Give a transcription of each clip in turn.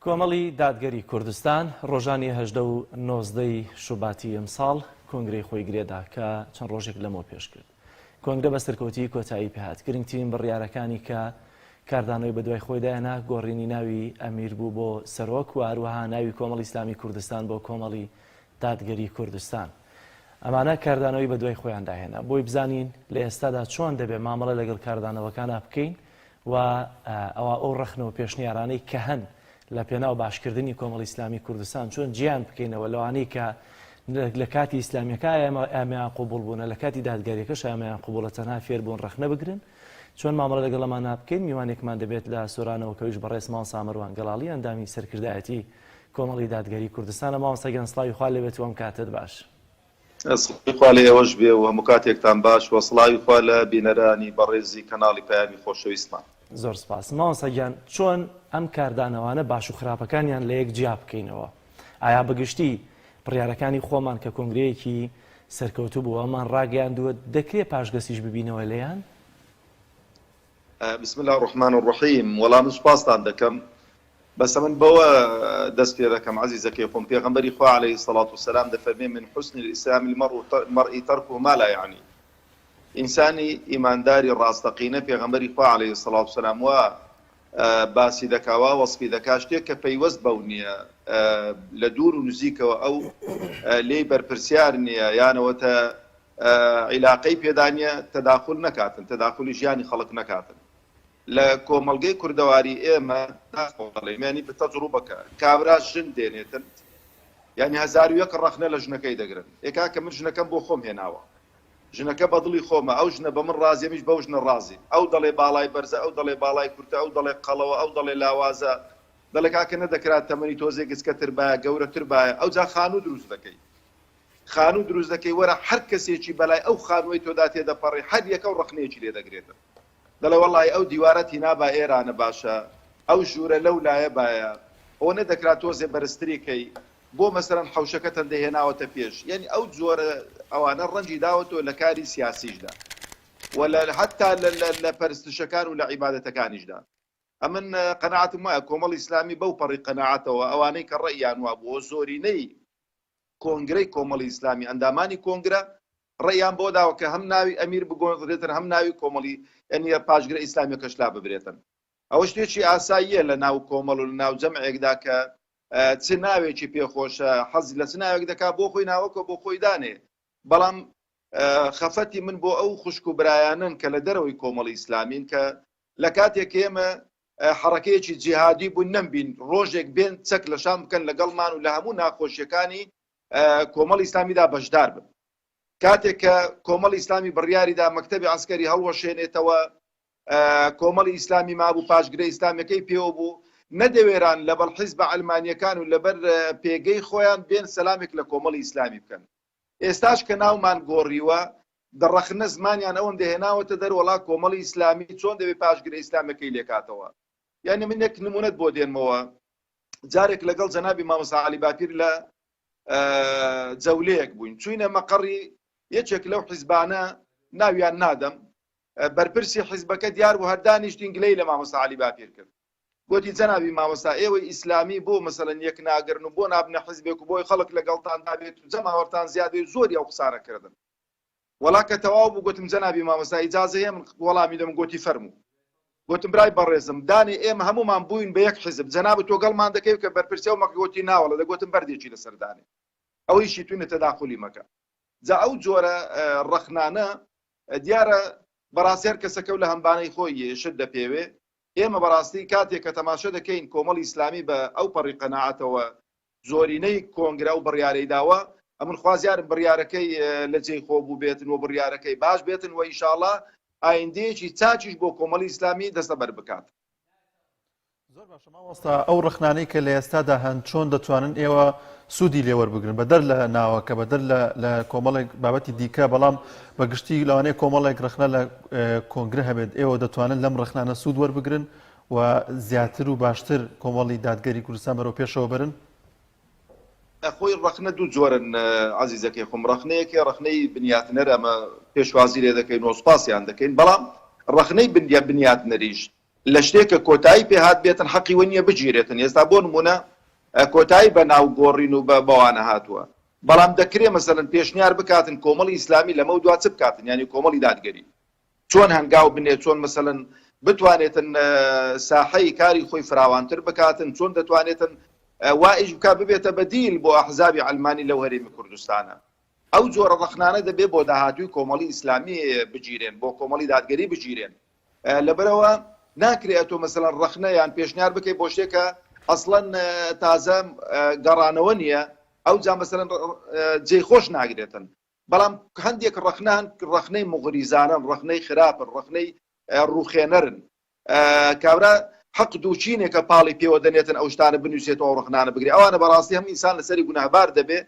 کۆمەڵی دادگەری کوردستان ڕۆژانی 18 و 19 ی شوباتی ئەمساڵ کۆنگرەی خۆی گرێدا کە چەند ڕۆژێک لەمەوە پێش کرد. کۆنگرە بە سەرکەوتوویی کۆتایی پێهات. گرنگترین بڕیارەکانی کە کاردانەوەی بەدوای خۆیدا هێنا گۆڕینی ناوی ئەمیر بوو بۆ سەرۆک و هەروەها ناوی کۆمەڵی ئیسلامی کوردستان بۆ کۆمەڵی دادگەری کوردستان. ئەمانە کاردانەوەی بەدوای خۆیاندا هێنا. بۆی بزانین لە ئێستادا چۆن دەبێ مامەڵە لەگەڵ کاردانەوەکانا بکەین و ئەوا ئەو ڕەخنە و پێشنیارانەی کە هەن لە پێناو باشکردنی کۆمەڵی ئیسلامی کوردستان چۆن جیان بکەینەوە لەوانەی کە لە کاتی ئیسلامیەکە ئەمەیان قوبوڵ بوونە لە کاتی دادگاریەکەش ئەمەیان قوبوڵە تەنها فێربوون ڕەخنە بگرن چۆن مامەڵە لەگەڵ ئەمانە بکەین میوانێکمان دەبێت لە سۆرانەوە کەویش بەڕێز مامۆستا مەروان گەڵاڵی ئەندامی سەرکردایەتی کۆمەڵی دادگەری کوردستانە مامۆستا گیان سڵاوی خوا لێبێت و ئەم کاتەت باش. سڵاوی خوا لە ئێوەش بێ و هەموو کاتێکتان باش وە سڵاوی خوا لە بینەرانی بەڕێزی کەناڵی پەیامی خۆشەویستمان. زۆر سپاس مامۆستا گیان چۆن ئەم کاردانەوانە باش و خراپەکانیان لە یەک جیا بکەینەوە ئایا بەگشتی بڕیارەکانی خۆمان کە کۆنگرەیەکی سەرکەوتوو بوو ئەمان ڕاگەیاندووە دەکرێ پاشگەزیش ببینەوە لێیان؟ بسم اللە الرحمن الرحیم وەڵا من سوپاستان دەکەم بەس ئەمن بەوە دەست پێ دەکەم عەزیزەکەی خۆم پێغەمبەری خوا علیە الصلوة والسلام دەفەرمێ من حسن الاسلام المرء ترکه ما لا یعنی ئینسانی ئیمانداری ڕاستەقینە پێغەمبەری خوا علیە الصلوة والسلام وا باسی دەکا وا وەسفی دەکا شتێک کە پەیوەست بەو نییە لە دوور و نزیکەوە ئەو لێی بەرپرسیار نییە یانەوەتە عیلاقەی پێدا نییە تەداخول نەکاتن تەداخولی ژیانی خەڵک نەکاتن لە کۆمەڵگەی کوردەواری ئێمە داخۆڵێ یانی بە تەجڕوبەکە کابرا ژن دێنێتن یانی 1001 ڕەخنە لە ژنەکەی دەگرن ئێ کاکە من ژنەکەم بۆ خۆم هێناوە ژنەکە بە دڵی خۆمە ئەو ژنە بە من ڕازیە منیش بەو ژنە ڕازیم ئەو دەڵێ باڵای بەرزە ئەو دەڵێ باڵای کورتە ئەو دەڵێ قەڵەوە ئەو دەڵێ لاوازە دەڵێ کاکە نەدەکرا تەمەنی تۆزێ گچکەتر بایە گەورەتر بایە ئەوجا خانوو دروست دەکەی خانوو دروست دەکەی وەرە هەر کەسێکی بەلای ئەو خانووەی تۆدا تێدەپەڕی هەر یەکەو ڕەخنەیەکی لێ دەگرێتن دەڵێ وەڵی ئەو دیوارەت هینا با ئێرانە باشە ئەو ژوورە لەو لایە بایە ئەوە نەدەکرا تۆزێ بەرزتری کەی بۆ مەسەلەن حەوشەکەتەن دەهێناوەتە پێش یانی ئەو جۆرە ئەوانە ڕەنجی داوەتەوە لە کاری سیاسیشدا و لە حتا لە پەرستشەکان و لە عیبادەتەکانیشدا ئەمن قەناعەتم وایە کۆمەڵی ئیسلامی بەو پەڕی قەناعەتەوە ئەوانەی کە ڕەئیان وابووە زۆرینەی کۆنگرەی کۆمەڵی ئیسلامی ئەندامانی کۆنگرە ڕێیان بۆ داوە کە هەم ناوی ئەمیر بگۆڕدرێتن هەم ناوی کۆمەڵی یعنی پاشگرە ئیسلامیەکەش لا ببرێتن ئەوە شتێکی ئاساییە لە ناو کۆمەڵ و لە ناو جەمعێکدا کە چ ناوێکی پێخۆشە حەز لە چ ناوێک دەکا بۆ خۆی ناوەکە بۆ خۆی دانێ بەڵام خەفەتی من بۆ ئەو خوشک و برایانن کە لە دەرەوەی کۆمەڵی ئیسلامین کە لە کاتێک ئێمە حەڕەکەیەکی جیهادی بوون نەمبین ڕۆژێک بێن چەک لە شان بکەن لەگەڵمان و لە هەموو ناخۆشیەکانی کۆمەڵی ئیسلامیدا بەشدار بن کاتێک کە کۆمەڵی ئیسلامی بڕیاریدا مەکتەبی عسکەری هەڵوەشێنێتەوە کۆمەڵی ئیسلامی مابوو پاشگرە ئیسلامیەکەی پێوە بوو نەدەوێران لەبەڵ حیزبە عەلمانیەکان و لەبەر پێگەی خۆیان بێن سەلامێک لە کۆمەڵی ئیسلامی بکەن ئێستاش کە ناومان گۆڕیوە دە ڕەخنە زمانیان ئەوەن دەهێناوەتە دەر وەڵا کۆمەڵی ئیسلامی چۆن دەبێ پاشگرە ئیسلامەکەی لێکاتەوە یعنی من یەک نمونەت بۆ دێنمەوە جارێک لەگەڵ جەنابی مامۆستا عەلی باپیر لە جەولەیەک بووین چوینە مەقەڕی یەکێک لەو حیزبانە ناویان نادەم بەرپرسی حیزبەکە دیار بوو هەر دانیشتین گلەی لە مامۆستا عەلی باپیر کرد گوتی جەنابی مامۆستا ئێوەی ئیسلامی بۆ مەسەلەن یەک ناگرن و بۆ نابنە حیزبێک و بۆی خەڵک لەگەڵتاندا بێت و جەماوەرتان زیاد بێت زۆری ئەو قسانە کردن وەڵا کە تەواو بوو گوتم جەنابی مامۆستا ئیجازە هەیە من وەڵامی دەم گوتی فەرموو گوتم برای بەڕێزم دانێ ئێمە هەمومان بووین بە یەک حیزب جەنابت تۆ گەڵمان دەکەی کە بەرپرسیە و مەکە گوتی ناوەڵە دەگوتم بەردێکی لەسەر دانێ ئەوەیشی توینە تەداخولی مەکە جا ئەو جۆرە ڕەخنانە دیارە بەڕاستی هەر کەسەکە و لە هەمبانەی خۆی شت دەپێوێ ئێمە بەڕاستی کاتێک کە تەماشە دەکەین کۆمەڵی ئیسلامی بە ئەو پەڕی قەناعەتەوە زۆرینەی کۆنگرە و بڕیارەی داوە ئەمن خوازیارم بڕیارەکەی لە جێی خۆ بوو بێتن و بڕیارەکەی باش بێتن و ئیشاڵا ئایندەیەکی چاکیش بۆ کۆمەڵی ئیسلامی دەستەبەر بکات. زۆر باشە مامۆستا ئەو ڕەخنانەی کە لە ئێستادا هەن چۆن دەتوانن ئێوە سوودی لێ وەربگرن بەدەر لە ناوەکە بەدەر لە کۆمەڵێک بابەتی دیکە بەڵام بە گشتی لەوانەیە کۆمەڵێک ڕەخنە لە کۆنگرە هەبێت ئێوە دەتوانن لەم ڕەخنانە سوود وەربگرن و زیاتر و باشتر کۆمەڵی دادگەری کوردستان بەرەو پێشەوە بەرن؟ خۆی ڕەخنە دوو جۆرن عەزیزەکەی خۆم ڕەخنەیەکێ ڕەخنەی بنیاتنەر ئەمە پێشوازی لێ دەکەین و سوپاسیان دەکەین بەڵام ڕەخنەی بنیاتنەریش. لە شتێک کە کۆتایی پێ هات بێتن حەقی وە نییە بگیرێتن ئێستا بۆ نموونە کۆتایی بە ناو گۆڕین و بە بەوانە هاتووە بەڵام دەکرێ مەسەلەن پێشنیار بکاتن کۆمەڵی ئیسلامی لەمەو دوا چ بکاتن یانی کۆمەڵی دادگەری چۆن هەنگاو بنێ چۆن مەسەلەن بتوانێتن ساحەی کاری خۆی فراوانتر بکاتن چۆن دەتوانێتن وا ئیش بکا ببێتە بەدیل بۆ ئەحزابی عەلمانی لەو هەرێمی کوردستانە ئەو جۆرە ڕەخنانە دەبێ بۆ داهاتووی کۆمەڵی ئیسلامی بگیرێن بۆ کۆمەڵی دادگەری بگیرێن لەبەرئەوە ناکرێ ئەتۆ مەسەلەن ڕەخنە یان پێشنیار بکەی بۆ شتێک کە ئەسڵەن تازە گەڕانەوە نییە ئەوجا مەسەلەن جێی خۆش ناگرێتن بەڵام هەندێک ڕەخنە هەن ڕەخنەی موغریزانەن ڕەخنەی خراپن ڕەخنەی ڕوخێنەرن کابرا حەق دووچینێکە پاڵی پێوە دەنێتن ئەو شتانە بنووسێت و ئەو ڕەخنانە بگرێ ئەوانە بەڕاستی هەم ئینسان لەسەری گوناهبار دەبێ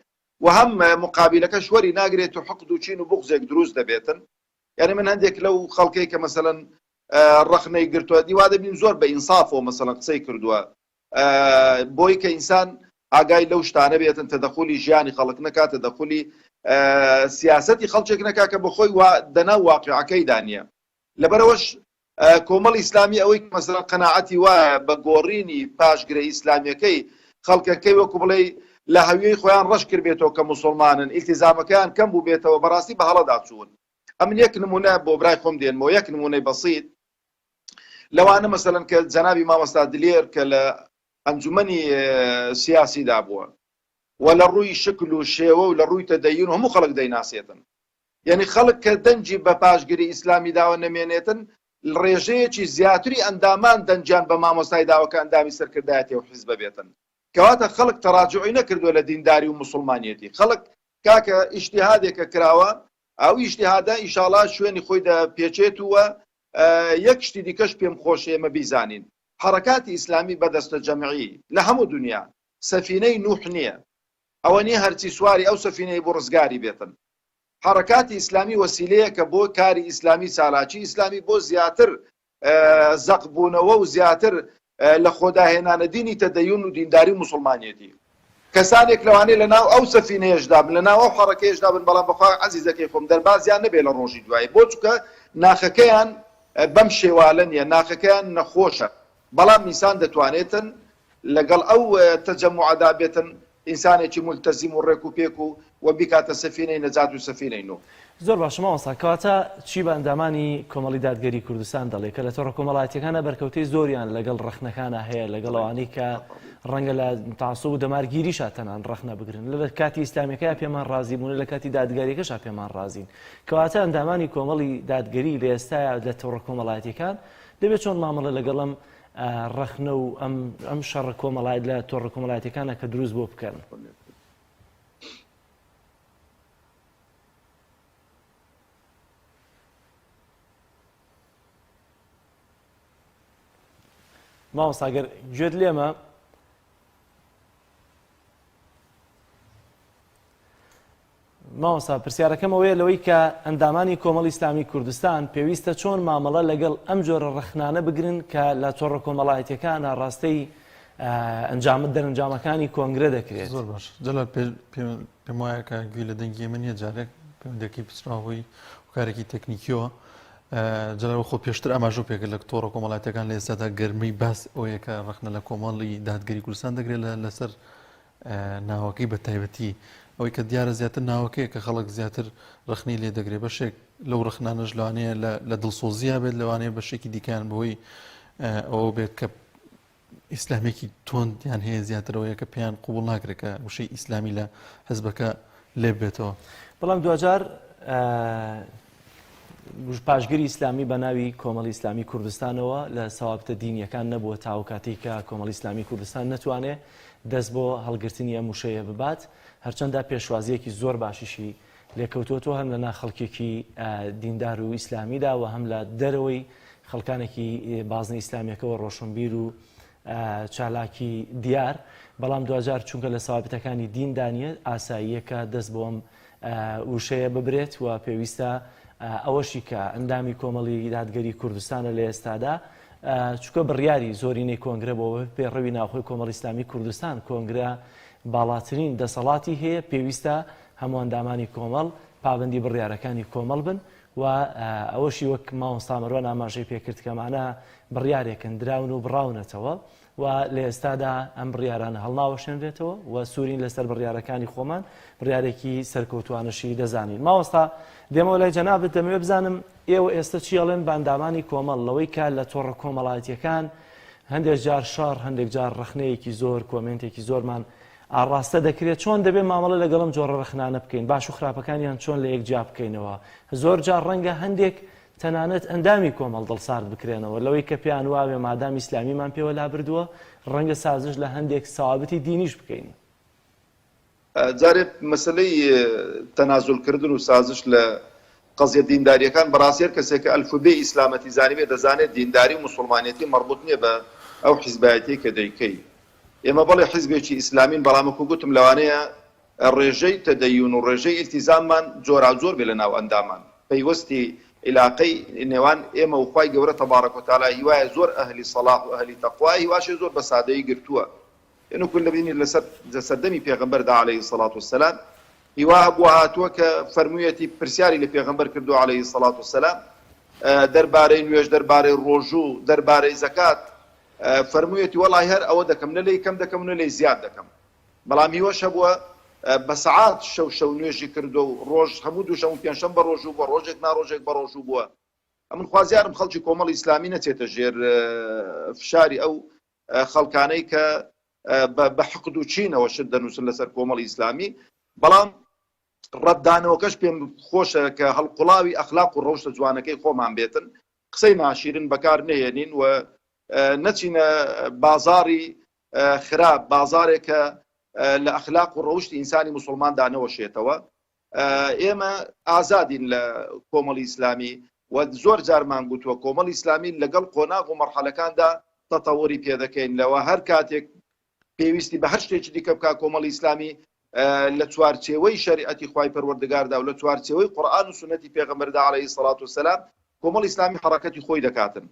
و هەم مقابلەکەش وەری ناگرێت و حەق دووچین و بغزێک دروست دەبێتن یعنی من هەندێک لەو خەڵکەی کە مەسەلەن ڕەخنەی گرتووە دیوا دەبین زۆر بە ئینسافەوە مەسەلەن قسەی کردووە بۆی کە ئینسان ئاگای لەو شتانە بێتن تەدەخولی ژیانی خەڵک نەکات تەدەخولی سیاسەتی خەڵکێک نەکا کە بەخۆی وا دەناو واقعەکەیدا نییە لەبەرەوەش کۆمەڵی ئیسلامی ئەوەی مەسەلەن قەناعەتی وایە بە گۆڕینی پاشگرە ئیسلامیەکەی خەڵکەکەی وەکو بڵێ لە هەویەی خۆیان ڕەش کردبێتەوە کە موسڵمانن ئیلتیزامەکەیان کەم بووبێتەوە بەڕاستی بە هەڵەدا چوون ئەمن یەک نمونە بۆ برای خۆم دێنمەوە یەک نمونەی بەسیت لەوانە مەسەلەن کە جەنابی مامۆستا دلێر کە لە ئەنجومەنی سیاسیدا بووە و لە ڕووی شکل و شێوە و لە ڕووی تەدەین و هەموو خەڵک دەیناسێتن یعنی خەڵک کە دەنگی بە پاشگری ئیسلامی داوە نەمێنێتن ڕێژەیەکی زیاتری ئەندامان دەنگیان بە مامۆستای داوە کە ئەندامی سەرکردایەتی و حیزبە بێتن کەواتە خەڵک تەراجعی نەکردووە لە دینداری و موسڵمانیەتی خەڵک کاکە ئیجتیهادێکە کراوە ئەو ئیجتیهادە ئیشاڵا شوێنی خۆی دەپێچێت و یەک شتی دیکەش پێم خۆشە ئێمە بیزانین حەڕەکاتی ئیسلامی بە دەستە جەمعی لە هەموو دنیا سەفینەی نوح نییە ئەوە نییە هەرچی سواری ئەو سەفینەی بۆ ڕزگاری بێتن حەڕەکاتی ئیسلامی وەسیلەیەکە بۆ کاری ئیسلامی چالاکی ئیسلامی بۆ زیاتر زەق بوونەوە و زیاتر لە خۆداهێنانە دینی تەدەیون و دینداری و موسڵمانیەتی. کەسانێک لەوانەیە لە ناو ئەو سەفینەیەشدا بن، لە ناو ئەو حەڕەکەیەشدا بن، بەڵام بەخوا عەزیزەکەی خۆم دەربازیان نەبێ لە ڕۆژی دوایی. بۆ؟ چونکە ناخەکەیان بەم شێوالە نییە، ناخەکەیان نەخۆشە. بەڵام ئینسان دەتوانێتن لەگەڵ ئەو تەجەموعەدا بێتن ئینسانێکی مولتەزیم و ڕێک و پێک و و بیکاتە سەفینەی نەجات و سەفینەی نوح. زۆر باشە مامۆستا کەواتە چی بە ئەندامانی کۆمەڵی دادگەری کوردستان دەڵێ کە لە تۆڕە کۆمەڵایەتیەکانە بەرکەوتەی زۆریان لەگەڵ ڕەخنەکانە هەیە لەگەڵ ئەوانەی کە ڕەنگە لە تاسوب و دەمارگیریشا تەنان ڕەخنە بگرن لە کاتی ئیسلامیەکەیا پێمان ڕازی بوون لە کاتی دادگاریەکەشا پێمان ڕازین کەواتە ئەندامانی کۆمەڵی دادگەری لە ئێستایا لە تۆڕە کۆمەڵایەتیەکان دەبێت چۆن مامەڵە لەگەڵ ئەم ڕەخنە و ئەم ئەم شەڕە کۆمەڵایەت لە تۆڕە کۆمەڵایەتیەکانە کە دروست بۆ بکەن. مامۆستا گەر گوێت لێمە مامۆستا پرسیارەکەم ئەوەیە لەوەی کە ئەندامانی کۆمەڵی ئیسلامی کوردستان پێویستە چۆن مامەڵە لەگەڵ ئەم جۆرە ڕەخنانە بگرن کە لە تۆڕە کۆمەڵایەتیەکان ئاڕاستەی ئەنجامە دەرەنجامەکانی کۆنگرە دەکرێت. زۆر باش جەلال پێم وایە کە گوێی لە دەنگی ئێمە نییە جارێک پەیوەندەکەی پچڕا هۆی هۆکارێکی تەکنیکیەوە جەلال خۆ پێشتر ئاماژە پێکرد لە تۆڕە کۆمەڵاتەکان لە ئێستادا گەرمی باس ئەوەیە کە ڕەخنە لە کۆمەڵی دادگەری کوردستان دەگرێت لەسەر ناوەکەی بە تایبەتی ئەوەی کە دیارە زیاتر ناوەکەیە کە خەڵک زیاتر ڕخنەی لێ دەگرێت بەشێک لەو ڕخنانەش لەوانەیە لە دڵسۆزییا بێت لەوانەیە بەشێکی دیکەیان بەهۆی ئەوە بێت کە ئیسلامێکی تۆندیان هەیە زیاترەوەیە کە پێیان قوبڵ ناکرێت کە وشەی ئیسلامی لە حزبەکە لێ بێتەوە. بەڵام دواجار پاشگری ئیسلامی بە ناوی کۆمەڵی ئیسلامی کوردستانەوە لە سەوابتە دینیەکان نەبووە تاو کاتێک کە کۆمەڵی ئیسلامی کوردستان نەتوانێ دەست بۆ هەڵگرتنی ئەم وشەیە ببات هەرچەندە پێشوازیەکی زۆر باشیشی لێکەوتووەتەوە هەم لە نا خەڵکێکی دیندار و ئیسلامیدا و هەم لە دەرەوەی خەڵکانێکی بازنە ئیسلامیەکەوە ڕۆشنبیر و چالاکی دیار بەڵام دواجار چونکە لە سەوابتەکانی دیندا نییە ئاساییەکە دەست بۆ ئەم وشەیە ببرێت و پێویستە ئەوەشی کە ئەندامی کۆمەڵی دادگەری کوردستانە لە ئێستادا چونکە بڕیاری زۆرینەی کۆنگرە بۆ پێڕەوی ناوخۆی کۆمەڵی ئیسلامی کوردستان کۆنگرە باڵاترین دەسەڵاتی هەیە پێویستە هەموو ئەندامانی کۆمەڵ پابەندی بڕیارەکانی کۆمەڵ بن. و ئەوەشی وەک مامۆستا مەروان ئاماژەی پێکرد کە ئەمانە بڕیارێکن دراون و بڕاونەتەوە و لە ئێستادا ئەم بڕیارانە هەڵناوەشێنرێتەوە و سوورین لەسەر بڕیارەکانی خۆمان بڕیارێکی سەرکەوتوانەشی دەزانین. مامۆستا دێمەوە لای جەنابت دەمەوێت بزانم ئێوە ئێستا چی ئەڵێن بە ئەندامانی کۆمەڵ لەوەی کە لە تۆڕە کۆمەڵایەتیەکان هەندێک جار شەڕ هەندێک جار ڕەخنەیەکی زۆر کۆمێنتێکی زۆرمان ئاڕاستە دەکرێت چۆن دەبێت مامەڵە لەگەڵ ئەم جۆرە ڕەخنانە بکەین باش و خراپەکانیان چۆن لە یەک جیا بکەینەوە زۆر جار ڕەنگە هەندێک تەنانەت ئەندامی کۆمەڵ دڵسارد بکرێنەوە لەوەی کە پێیان واوێ مادام ئیسلامیمان پێوە لابردووە ڕەنگە سازش لە هەندێک سەوابتی دینیش بکەین. جارێ مەسەلەی تەنازول کردن و سازش لە قەزیە دینداریەکان بەڕاستی هەر کەسێک کە ئەلف و بێی ئیسلامەتی زانیبێ دەزانێت دینداری و موسوڵمانیەتی مەڕبوت نیە بە ئەو حیزبایەتیەی کە دەیکەی. ئێمە بەڵێ حیزبێکی ئیسلامین بەڵام وەکو گوتم لەوانەیە ڕێژەی تەدەیون و ڕێژەی ئیلتیزاممان جۆراوجۆر بێ لە ناو ئەندامان. پەیوەستی عیلاقەی نێوان ئێمە و خوای گەورە تبارک و تعالی هیوایە زۆر ئەهلی سەڵاح و ئەهلی تەقوایە هیواشێ زۆر بە سادەیی گرتووە. وەکو دەبینین لەسەر سەردەمی پێغەمبەردا علیە الصلوە والسلام هیوا هەبووە هاتووە کە فەرموویەتی پرسیاری لە پێغەمبەر کردووە علیە الصلوە والسلام دەربارەی نوێژ دەربارەی ڕۆژوو دەربارەی زەکات فەرموویەتی وەڵی هەر ئەوە دەکەم نە لێی کەم دەکەم و نە لێی زیاد دەکەم بەڵام هیوەش هەبووە بە سەعات شەو شەو نوێژی کردووە و ڕۆژ هەموو دووشەم و پێنجشەم بە ڕۆژوو بووە ڕۆژێک نا ڕۆژێک بە ڕۆژوو بووە ئەمن خوازیارم خەڵکی کۆمەڵی ئیسلامی نەچێتە ژێر فشاری ئەو خەڵکانەی کە بە حقد و چینەوە شت دەنووسن لەسەر کۆمەڵی ئیسلامی بەڵام ڕەتدانەوەکەش پێم خۆشە کە هەڵقوڵاوی ئەخلاق و ڕەوشتە جوانەکەی خۆمان بێتن قسەی ناشیرن بەکار نەهێنین و نەچینە بازاری خراپ بازارێک کە لە ئەخلاق و ڕەوشتی ئینسانی موسڵماندا نەوەشێتەوە ئێمە ئازادین لە کۆمەڵی ئیسلامی و زۆر جارمان گوتووە کۆمەڵی ئیسلامی لەگەڵ قۆناغ و مەرحەلەکاندا تەتەوری پێدەکەین لەوە هەر کاتێک پێویستی بە هەر شتێکی دیکە بکە کۆمەڵی ئیسلامی لە چوارچێوەی شەریعەتی خوای پەروەردگاردا و لە چوارچێوەی قورئان و سوننەتی پێغەمبەردا عەلەیهی سەڵات وسەلام کۆمەڵی ئیسلامی حەڕەکەتی خۆی دەکاتن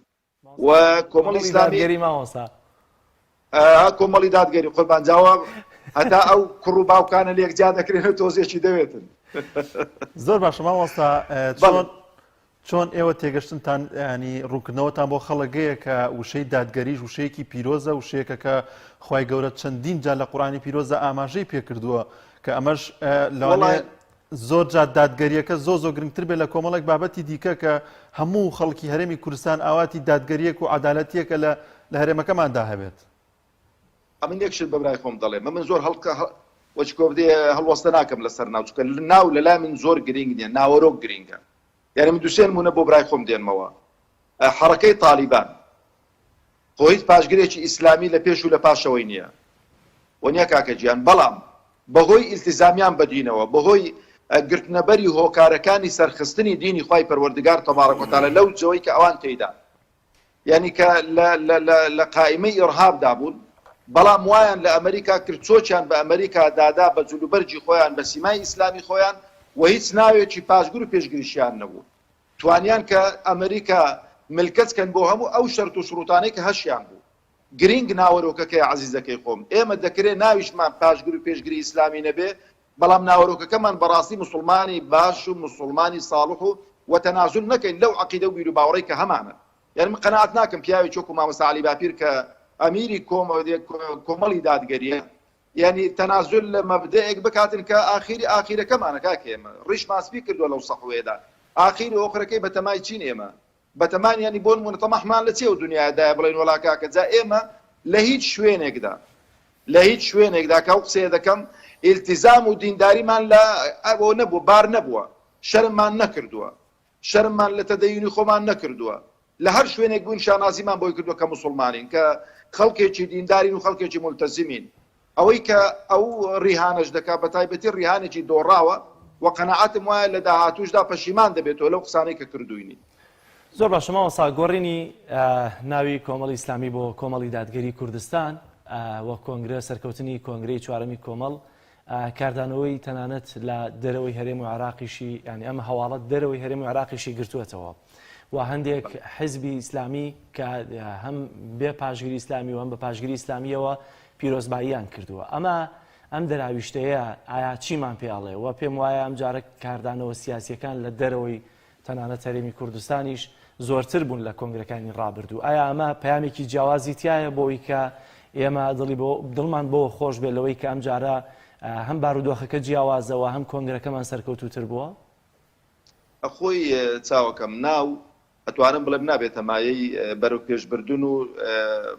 و کۆمەڵی ئیسلامی دادگەری مامۆستا کۆمەڵی دادگەری قوربان جاوە هەتا ئەو کوڕ و باوکانە لێک جیا دەکرێن و تۆزێکی دەوێتن زۆر باشە مامۆستا چۆن چۆن ئێوە تێگەشتنتان ینی ڕوونکردنەوەتان بۆ خەڵک گەیە کە وشەی دادگەریش وشەیەکی پیرۆزە وشەیەکە کە خوای گەورە چەندین جار لە قورئانی پیرۆزدا ئاماژەی پێکردووە کە ئەمەش لەوانەیە زۆر جار دادگەریەکە زۆر زۆر گرنگتر بێت لە کۆمەڵێک بابەتی دیکە کە هەموو خەڵکی هەرێمی کوردستان ئاواتی دادگەریەک و عەدالەتیەکە لە لە هەرێمەکەماندا هەبێت. ئەمن یەک شت بە برای خۆم دەڵێم ئەمن زۆر هەڵکە وەچکۆ بدێ هەڵوەستە ناکەم لەسەر ناو چونکە ناو لە لای من زۆر گرینگ نییە ناوەرۆک گرینگە یعنی من دوسێ نمونە بۆ برای خۆم دێنمەوە حەڕەکەی تالیبان خۆ هیچ پاشگرێکی ئیسلامی لە پێش و لە پاشەوەی نییە وەنیە کاکە گیان بەڵام بەهۆی ئیلتیزامیان بە دینەوە بەهۆی گرتنەبەری هۆکارەکانی سەرخستنی دینی خوای پەروەردگار تبارک وتعالی لەو جەوەی کە ئەوان تێیدا یعنی کە لە لە لە لە قائیمەی ئیرهابدا بوون بەڵام وایان لە ئەمریکا کرد چۆکیان بە ئەمریکا دادا بە جلوبەرگی خۆیان بە سیمای ئیسلامی خۆیان و هیچ ناوێکی پاشگر و پێشگریشیان نەبوو توانیان کە ئەمریکا ملکەچ کەن بۆ هەموو ئەو شەرت و شروتانەی کە هەشیان بوو. گرینگ ناوەرۆکەکەیە عەزیزەکەی خۆم. ئێمە دەکرێ ناویشمان پاشگر و پێشگری ئیسلامی نەبێ، بەڵام ناوەرۆکەکەمان بەڕاستی موسوڵمانی باش و موسوڵمانی ساڵح و وە تەنازول نەکەین لەو عەقیدە و بیروباوەڕەی کە هەمانە. یانی من قەناعەت ناکەم پیاوێکی وەکو مامۆستا عەلی باپیر کە ئەمیری کۆمەڵی دادگەریە یانی تەنازول لە مەبدەئێک بکاتن کە ئاخیری ئاخیرەکەمانە کاکە ئێمە ڕیشمان سپی کردووە لەو سەحوەیەدا ئاخیری ئۆخرەکەی بەتەمای چین ئێمە بەتەمان یانی بۆ نمونە تەماحمان لە چیە ئەو دنیایەدایە بڵێین وەڵا کاکە جا ئێمە لە هیچ شوێنێکدا لە هیچ شوێنێکدا کە ئەو قسەیە دەکەم ئیلتیزام و دینداریمان لە ئەوە نەبووە بار نەبووە شەرممان نەکردووە شەرممان لە تەدەینی خۆمان نەکردووە لە هەر شوێنێک بووین شانازیمان بۆی کردووە کە موسڵمانین کە خەڵکێکی دیندارین و خەڵکێکی مولتەزیمین ئەوەی کە ئەو ڕیهانەش دەکات بە تایبەتی ڕیهانێکی دۆڕاوە و قەناعەتم وایە لە داهاتووشدا پەشیمان دەبێتەوە لەو قسانەی کە کردووینی. زۆر باشە مامۆستا گۆڕینی ناوی کۆمەڵی ئیسلامی بۆ کۆمەڵی دادگەری کوردستان و کۆنگرە سەرکەوتنی کۆنگرەی چوارەمی کۆمەڵ کاردانەوەی تەنانەت لە دەرەوەی هەرێم و عێراقیشی یانی ئەم هەواڵە دەرەوەی هەرێم و عێراقیشی گرتووەتەوە و هەندێک حزبی ئیسلامی کە هەم بێ پاشگری ئیسلامی و هەم بە پاشگری ئیسلامیەوە پیرۆزباییان کردووە ئەمە ئەم دەراویشتەیە ئایا چیمان پێ ئەڵێ و پێم وایە ئەم جارە کاردانەوە سیاسیەکان لە دەرەوەی تەنانەت هەرێمی کوردستانیش زۆرتر بوون لە کۆنگرەکانی ڕابردوو. ئایا ئەمە پەیامێکی جیاوازی تیایە بۆ ئەوی کە ئێمە دڵی بۆ دڵمان بۆ خۆش بێت لەوەی کە ئەمجارە هەم بارودۆخەکە جیاوازەوە هەم کۆنگرەکەمان سەرکەوتووتر بووە؟ ئەخۆی چاوەکەم ناو ئەتوانم بڵێم نابێتە مایەی بەرەوپێشبردن و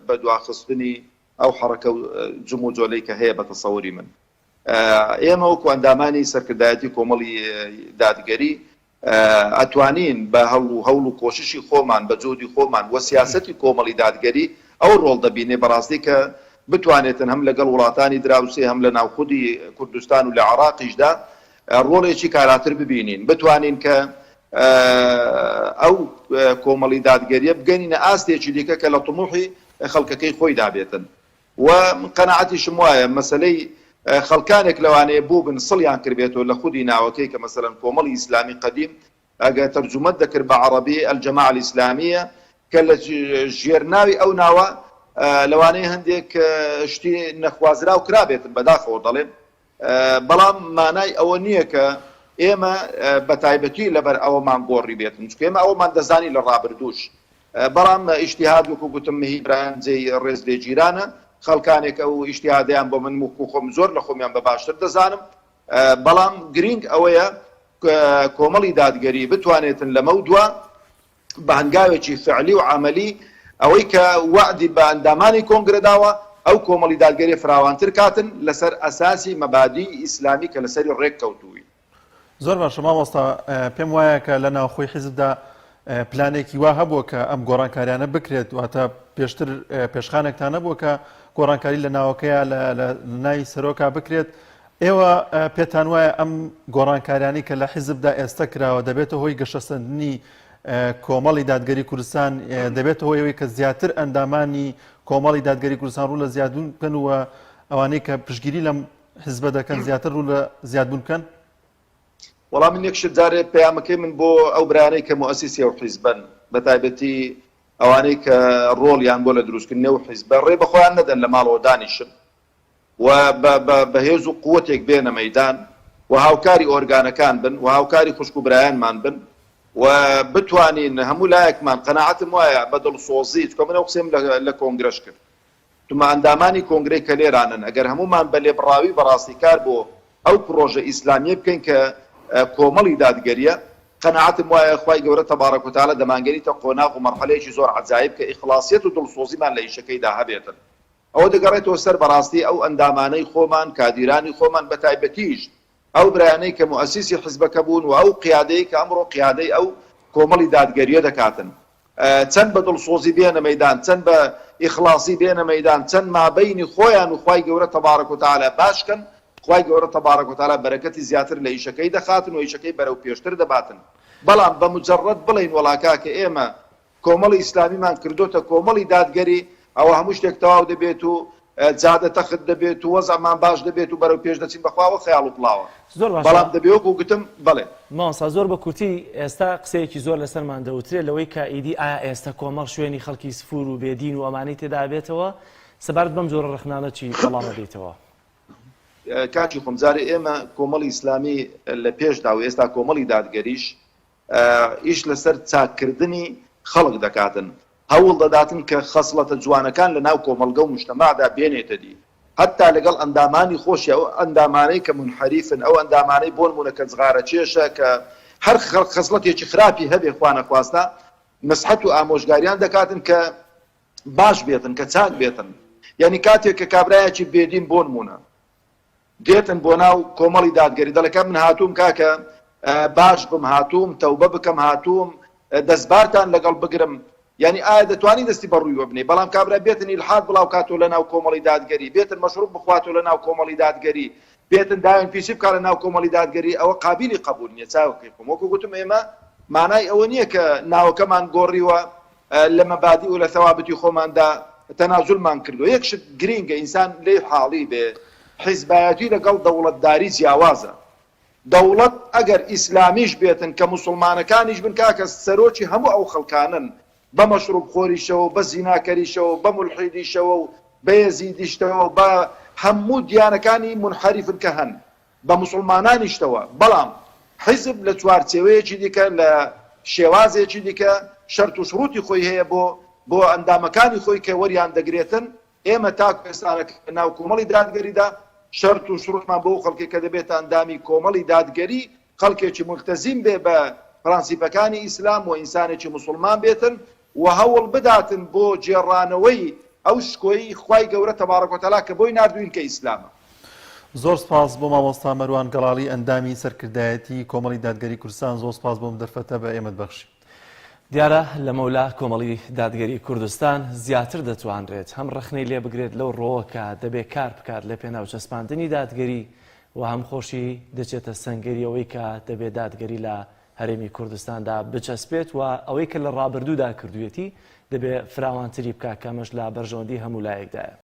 بەدواخستنی ئەو حەڕەکە و جموجۆلەی کە هەیە بە تەسەوری من. ئێمە وەکو ئەندامانی سەرکردایەتی کۆمەڵی دادگەری ئەتوانین بە هەوڵ و هەوڵ و کۆششی خۆمان بە جوهدی خۆمان و سیاسەتی کۆمەڵی دادگەری ئەو ڕۆڵ دەبینێ بەڕاستی کە بتوانێتن هەم لەگەڵ وڵاتانی دراوسێ هەم لە ناوخودی کوردستان و لە عێڕاقیشدا ڕۆڵێکی کاراتر ببینین بتوانین کە ئەو کۆمەڵی دادگەریە بگەنینە ئاستێکی دیکە کە لە طموحی خەڵکەکەی خۆیدا بێتن. و من قەناعەتیشم وایە مەسەلەی خەڵکانێک لەوانەیە بووبن سڵیان کردبێتەوە لە خودی ناوەکەی کە مەسەلەن کۆمەڵی ئیسلامی قەدیم ئەگەر تەرجومەت دەکرد بە عەڕەبی الجماعە الاسلامیە کە لە ژێر ناوی ئەو ناوە لەوانەیە هەندێک شتی نەخوازراو کرابێتن بەداخەوە دەڵێم بەڵام مانای ئەوە نییە کە ئێمە بە تایبەتی لەبەر ئەوەمان گۆڕی بێتن چونکە ئێمە ئەوەمان دەزانی لە ڕابردووش بەڵام ئیجتیهاد وەکو گوتم هی برایان جێی ڕێز لێگیرانە خەڵکانێک ئەو ئیجتیهادەیان بۆ من وەکو خۆم زۆر لە خۆمیان بە باشتر دەزانم بەڵام گرینگ ئەوەیە کۆمەڵی دادگەری بتوانێتن لەمەو دوا بە هەنگاوێکی فعلی و عەمەلی ئەوەی کە وەعدی بە ئەندامانی کۆنگرە داوە ئەو کۆمەڵی دادگەریە فراوانتر کاتن لەسەر ئەساسی مەبادیی ئیسلامی کە لەسەری ڕێک کەوتووین. زۆر باشە مامۆستا، پێم وایە کە لە ناوخۆی حیزبدا پلانێکی وا هەبووە کە ئەم گۆڕانکاریانە بکرێت، واتە پێشتر پێشخانێکتان نەبووە کە گۆڕانکاری لە ناوەکەیا لە ناوی سەرۆکا بکرێت، ئێوە پێتان وایە ئەم گۆڕانکاریانەی کە لە حیزبدا ئێستا کراوە دەبێتە هۆی گەشەسەندنی کۆمەڵی دادگەری کوردستان دەبێتە هۆی ئەوەی کە زیاتر ئەندامانی کۆمەڵی دادگەری کوردستان ڕوو لە زیادبوون بکەن و ئەوانەی کە پشتگیری لەم حیزبە دەکەن زیاتر ڕوو لە زیادبوون بکەن؟ وەڵا من یەک شت جارێ پەیامەکەی من بۆ ئەو برایانەی کە موئەسیسی ئەو حیزبەن بە تایبەتی ئەوانەی کە ڕۆڵیان بۆ لە دروستکردنی ئەو حیزبە ڕێ بە خۆیان نەدەن لە ماڵەوە دانیشن و بە بە بە هێز و قوەتێک بێنە مەیدان و هاوکاری ئۆرگانەکان بن و هاوکاری خوشک و برایانمان بن و بتوانین هەموو لایەکمان قەناعەتم وایە بە دڵسۆزی چونکە من ئەو قسەیم لە لە کۆنگرەش کرد وتمە ئەندامانی کۆنگرەی کە لێرانەن ئەگەر هەموومان بە لێبڕاوی بەڕاستی کار بۆ ئەو پڕۆژە ئیسلامیە بکەین کە کۆمەڵی دادگەریە قەناعەتم وایە خوای گەورە تبارک و تعالی دەمانگەنیتە قۆناغ و مەرحەلەیەکی زۆر عەجایب کە ئیخڵاسیەت و دڵسۆزیمان لە ئیشەکەیدا هەبێتن ئەوە دەگەڕێتەوە سەر بەڕاستی ئەو ئەندامانەی خۆمان، کادیرانی خۆمان، بەتایبەتیش ئەو برایانەی کە موئەسیسی حزبەکە بوون و ئەو قیادەی کە ئەمڕۆ قیادەی ئەو کۆمەڵی دادگەرییە دەکاتن. چەند بە دڵسۆزی بێنە مەیدان، چەند بە ئیخڵاسی بێنە مەیدان، چەند مابەینی خۆیان و خوای گەورە تبارک و تعالی باش کەن، خوای گەورە تبارک و تعالی بەرەکەتی زیاتر لە ئیشەکەی دەخاتن و ئیشەکەی بەرەو پێشتر دەباتن. بەڵام بە مجەڕەد بڵێین وەڵا کاکە ئێمە کۆمەڵی ئیسلامیمان کردۆتە کۆمەڵی دادگەری، ئەوە هەموو شتێک تەواو دەبێت و جادە تەخت دەبێت و وەزعمان باش دەبێت و بەرەو پێش دەچین، بەخوا ئەوە خەیاڵ و پڵاوە. زۆر باشە. بەڵام دەبێ وەکو گوتم، بەڵێ. مامۆستا زۆر بە کورتی ئێستا قسەیەکی زۆر لەسەرمان دەوترێت لەوەی کە ئیدی ئایا ئێستا کۆمەڵ شوێنی خەڵکی سفور و بێدین و ئەمانەی تێدا ئەبێتەوە؟ سەبارەت بەم جۆرە ڕەخنانە چی وەڵام ئەدەیتەوە؟ کاکی خۆم جارێ ئێمە کۆمەڵی ئیسلامی لە پێشدا و ئێستا کۆمەڵی دادگەریش ئیش لەسەر چاککردنی خەڵک دەکاتن، هەوڵ دەداتن کە خەسڵەتە جوانەکان لە ناو کۆمەڵگە و موجتەمەعدا بێنێتە دی، هەتتا لەگەڵ ئەندامانی خۆشی، ئەو ئەندامانەی کە مونحەریفن، ئەو ئەندامانەی بۆنموونە کە جغارەکێشە، کە هەر خەسڵەتێکی خراپی هەبێ خوانەخواستە نسحەت و ئامۆژگاریان دەکاتن کە باش بێتن، کە چاک بێتن. یانی کاتێک کە کابرایەکی بێدین بۆنموونە دێتن بۆ ناو کۆمەڵی دادگەری دەڵێ کە من هاتووم کاکە باش بم هاتووم تەوبە بکەم هاتووم دەستبارتان لەگەڵ بگرم یعنی ئایا دەتوانی دەستی بە ڕوویوە بنێی بەڵام کابرا بێتن ئیلحاد بڵاو کاتەوە لە ناو کۆمەڵی دادگەری بێتن مەشروب بخواتەوە لە ناو کۆمەڵی دادگەری بێتن داوێن پیسی بکا لە ناو کۆمەڵی دادگەری ئەوە قابیلی قەبوول نییە چاوەکەی خۆم وەکو گوتم ئێمە مانای ئەوە نییە کە ناوەکەمان گۆڕیوە لە مەبادی و لە ثوابتی خۆماندا تەنازولمان کردوە. یەک شت گرینگە ئینسان لێی حاڵی بێ، حیزبایەتی لەگەڵ دەوڵەتداری جیاوازە. دەوڵەت ئەگەر ئیسلامیش بێتن کە موسوڵمانەکانیش بن کاکە سەرۆکی هەموو ئەو خەڵکانەن بە مەشروب خۆریشەوە و بە زیناکەریشەوە و بە مولحیدیشەوە و بە یەزیدیشتەوە و بە هەموو دیانەکانی مونحەریفن کە هەن. بە موسوڵمانانیشتەوە، بەڵام حیزب لە چوارچێوەیەکی دیکە لە. شێوازێکی دیکە، شەرت و شروتی خۆی هەیە بۆ بۆ ئەندامەکانی خۆی کە وەریان دەگرێتن، ئێمە تاکو ئێستانەکە لە ناو کۆمەڵی دادگەریدا شەرت و شروتمان بۆ ئەو خەڵکەی کە دەبێتە ئەندامی کۆمەڵی دادگەری خەڵکێکی مولتەزیم بێ بە پرەنسیپەکانی ئیسلام و ئینسانێکی موسوڵمان بێتن و هەوڵ بداتن بۆ گێڕانەوەی ئەو شکۆی خوای گەورە تبارک و تعالی کە بۆی ناردووین کە ئیسلامە. زۆر سپاس بۆ مامۆستا مەروان گەڵاڵی ئەندامی سەرکردایەتی کۆمەڵی دادگەری کوردستان زۆر سپاس بۆم دەرفەتە بە ئێمەت بەخشی. دیارە لەمەولا کۆمەڵی دادگەری کوردستان زیاتر دەتوانرێت هەم ڕەخنەی لێ بگرێت لەو ڕۆوە کە دەبێ کار بکات لە پێناو چەسپاندنی دادگەری و هەم خۆشی دەچێتە سەنگەری ئەوەی کە دەبێ دادگەری لە هەرێمی کوردستاندا بچەسپێت و ئەوەی کە لە ڕابردوودا کردوویەتی دەبێ فراوانتری بکات کە ئەمەش لە بەرژەوەندی هەموو لایەکدایە.